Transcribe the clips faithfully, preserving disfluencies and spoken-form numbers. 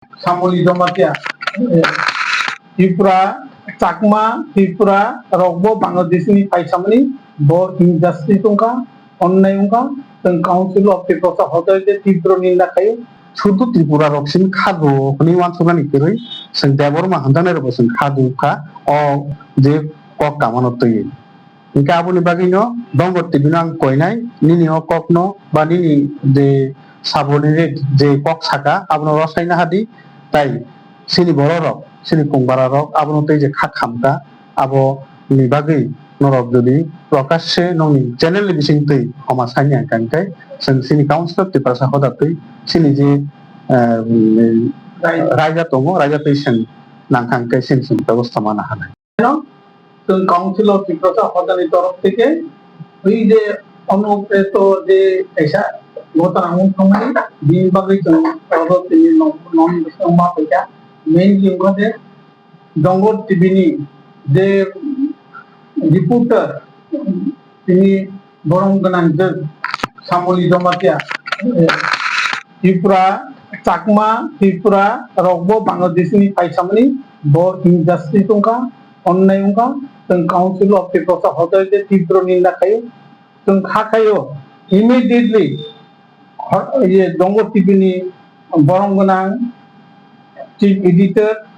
Samoli Jamatia, eh, Tripura, Chakma, Tripura rokbo Bangladeshni phaisamani bo injustice wngkha, onnai wngkha, chwng Council of Tiprasa hotel de Tripura ninda khaio. Sudu Tripura rok sin khadu hwnwi uansuknani kwrwi chwng Debbarma hamjaknai rokbo chwng khadu kha o je kok kamano twi. Hinkhe aboni bagwino Dongor T V no ang koinai, nini o kokno ba nini je subordinate je kok saka, abono rosaina hadi, tai chini bororok, chini kungbararok abono tei je kha khamkha, aboni bagwi norok jodi prokashe nokni channel ni bisingtwi homa sani ang kha, hinkhe chwng chini Council of Tiprasa hoda twi chini je, eh, raja tongo, raja twi chwng nang kha, hinkhe chini chwng bebosta mana hanai. Chwng Council of Tiprasa hodani torof theke twi je onupreto je kaisa gotana wng thangmani, bini bagwi chwng oro tini nom, nom bising ma paikha. Main wngkha je Dongor T V ni je reporter, tini borom gwnang je Samoli Jamatia, eh, Tripura, Chakma, Tripura rokbo Bangladeshni phaisamani bo injustice wngkha, onnai wngkha, chwng Council of Tiprasa hotel de Tripura ninda khaio, chwng kha khaio, immediately hor-, ye Dongor T V ni borom gwnang chief editor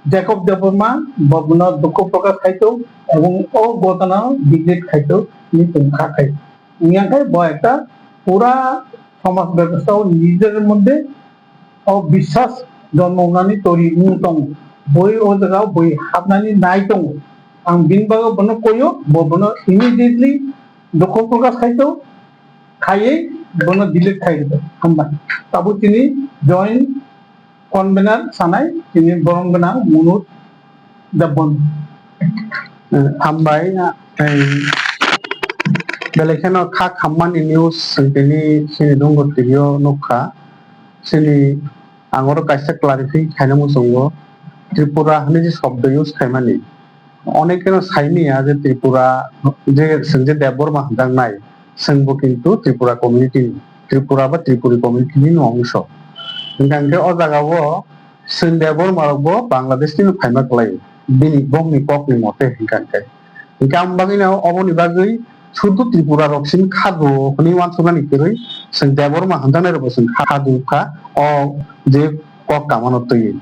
Jacob Debbarma bo bono dukho prokash khaito ebong o gotana delete khaito ni chwng kha khai. Wngya khe bo ekta pura somaj bebosta o nijor moddhe o biswas jonmo wngnani tori wng tongo. Boi o jaga o boi hapnani nai tongo. Ang bini bagwi bono koyo, bo bono immediately dukho prokash khaito, khaiwi bono delete khai rwdi. Hambai. Tabuk chini joint convener sanai chini borom gwnang Munoj Debbarma. Eh, hambai, eh, belai kheno kha khammani news chwng tini chini Dongor T V o nukha. Chini ang oro kaisa clarify khaina muchungo, Tripura hwnwi je shobdo use khaimani. Onekeno saimanya je Tripura je chwng je Debbarma hwnjaknai, chwngbo kintu Tripura community ni, Tripura ba Tripuri community ni no ongso. Hingkha hingkhe o jaga o chwng Debbarma rokbo Bangladesh ni no phaima kwlai, bini bongni kokni mote hingkha hingkhe. Hingkhe ang bagwino oboni bagwi sudu Tripura rok sin khadu hwnwi uansuknani kwrwi chwng Debbarma hwnjaknai rokbo chwng khadu kha o je kok kamano twiwi.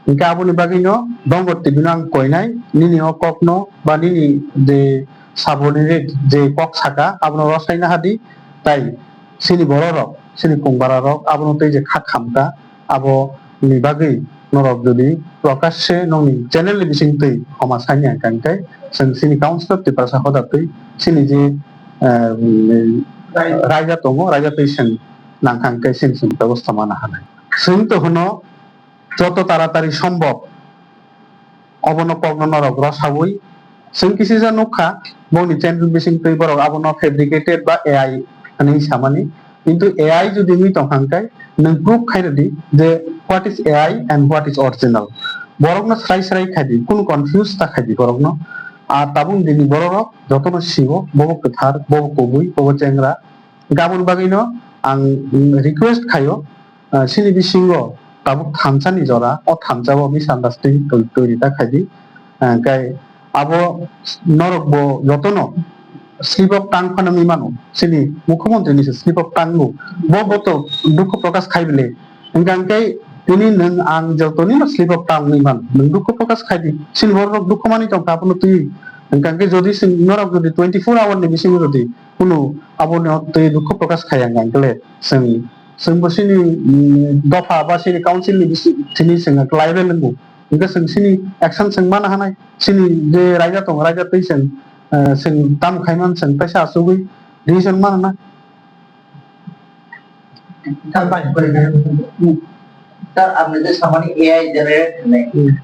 Hingkhe aboni bagwino Dongor T V no ang koinai, nini o kokno ba nini je subordinate je kok saka, abono rosaina hadi, tai chini bororok, chini kungbararok abono tei je kha khamkha, aboni bagwi norok jodi prokashe nokni channel ni bisingtwi homa sani ang kha, hingkhe chwng chini Council of Tiprasa hoda twi chini je, eh, raida tongo, raida twi chwng nang kha, hingkhe chini chwng bebosta mana hanai. Chwng to hwno, joto taratari sombhob obono kokno norok rosawi. Chwng kisisa nukha, bongni channel bisingtwi borok abono fabricated ba A I hwnwi samani. Kintu A I jodi wngwi tongkha hwnkhe nwng proof khairwdi je what is A I and what is original. Borokno srai srai khaidi, kunu confuse ta khaidi borokno. Ar tabuk dini bororok jotono sio, bobo kwthar, bobo kubui, bobo chengra. Gabon bagwino ang, mm, request khaio, ah, chini bisingo tabuk thansa ni jora, o thansa o misunderstanding twi-, twi rita khaidi. Ah, hingkhe abo norok bo jotono slip of tongue phano wngwi mano, chini mukhyamantri ni se slip of tongue bo, bo bo to dukho prokash khai bile. Hingkha hingkhe tini nwng ang jotoni no slip of tongue wngwi mano, nwng dukho prokash khai di, chini borok dukho manwi tongkha abono twi. Hingkha hingkhe jodi chwng norok jodi twenty four hour ni bisingo jodi kunu abono twi dukho prokash khaiya hingkha hingkhe le chwng Chwng bo chini, mm, dopha ba chini council ni bisi-, chini chwng liable wngo. Hingkhe chwng chini action chwng mana hanai. Chini je raida tongo, raida twi chwng, eh, chwng tam khaiman chwng teisa achugwi decision mana na. Sir, ang nini samani A I generate hwnwi. Hmm.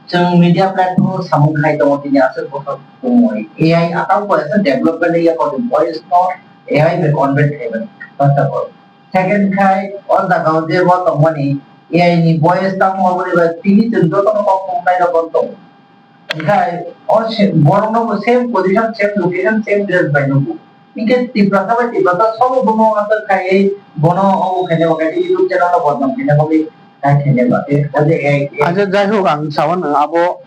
Chwng media platform o samung khai tongo, tini aswk bosor tongo. A I atang bo asa development ya kodi voice no A I bai convert khaimani. First of all. Second khai, o jaga o je bo tongmani, A I ni voice tamo aboni bai tini chwng jotono kok mung nairok tongo. Hingkhai, o se-, borokno bo same position, same location, same dress bai nukgo. Hingkhe Tiprasa bai Tiprasa sobo bono aswk khaiwi bono obo khaina bagwi YouTube channel no bodnam khaina bagwi Acha, jai hok, ang sawano abo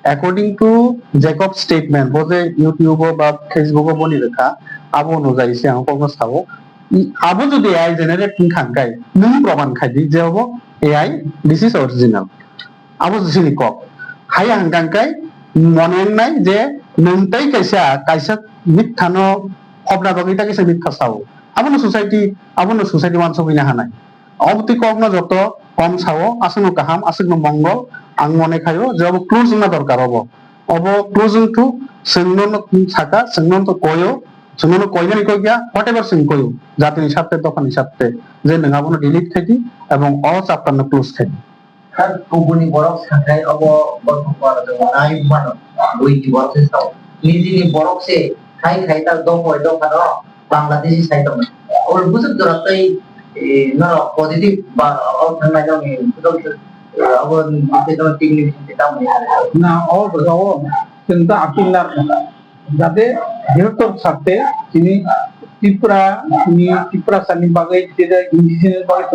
according to Jacob statement, bo je YouTube o ba Facebook o boni rwkha, abo onujai se ang kokno sao. I, abo jodi A I generate wngkha hwnkhe, nwng proman khai di je abo A I, this is original. Abo jisini kok. Haya hwnkha hwnkhe, mone wngnai je nwng tei kaisa, kaisa mithano hobna bagwi ta kaisa mitha sao. Abono society, abono society uansugwi na hanai. Obotwi kokno joto kom sao, aswkno kaham, aswkno mongol, ang mone khaio je obo close wngna dorkar obo. Obo close wngthuk, chwngno no saka, chwngno to koio, chwngno no koinani kokya, whatever chwng koio, jatini satte, dophani satte, je nwng abono delete khaidi, ebong o chapter no close khaidi. Kha kubuni borok sakhai obo borok borok rok ai mano, buini borok se sao. Nijini borok se khai khai ta dophoi dophano Bangladeshi sai tongmani. Ol bujak jora tei, eh, norok positive ba o thangnai nokni bujak, eh, abo ni bujak jora tingni bujak tamo ni. Na, o bujak o, chwng ta appeal na jate bihortor sakte chini Tripura ni, Tripura sani bagwi, jeta indigenous bagwi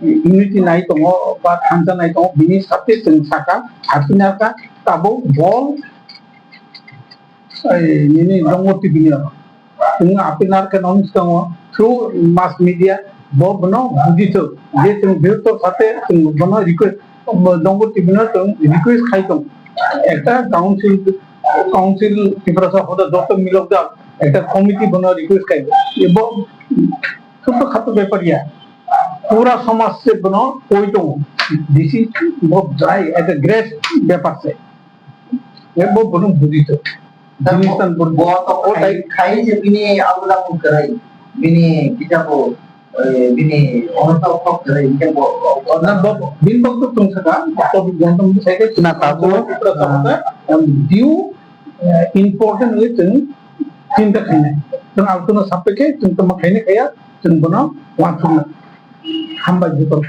chwng unity nai tongo ba thansa nai tongo, bini sakte chwng saka, appeal na ka, tabuk bol, ai, nini dongo tibini. Chwng appeal narwkha nokni swkango through mass media bo bono bujithok je chwng bihortor sakte chwng bono request, dongo tibino chwng request khai tong. Ekta council, council Tiprasa hoda joto milok jak ekta committee bono request khai. Ebo chhoto khato bepar ya. Pura somaj se bono koi tongo. This is bo jai ekta great bepar se. Ebo bono bujithok. Jinis tan bor-, bo to o khai, tai khai je bini abula kwrwi, bini kisa bo, eh, bini ono to kok kwrwi, hingke bo, bo, na bo, bini bok to tong saka, to bini bok to sai ke na ta bo, Tripura ah. Sabha, em, due, eh, important wi chwng chinta khainai. Chwng altono sapeke, chwng toma khainai khaya, chwng bono wansukna. Hambai joto.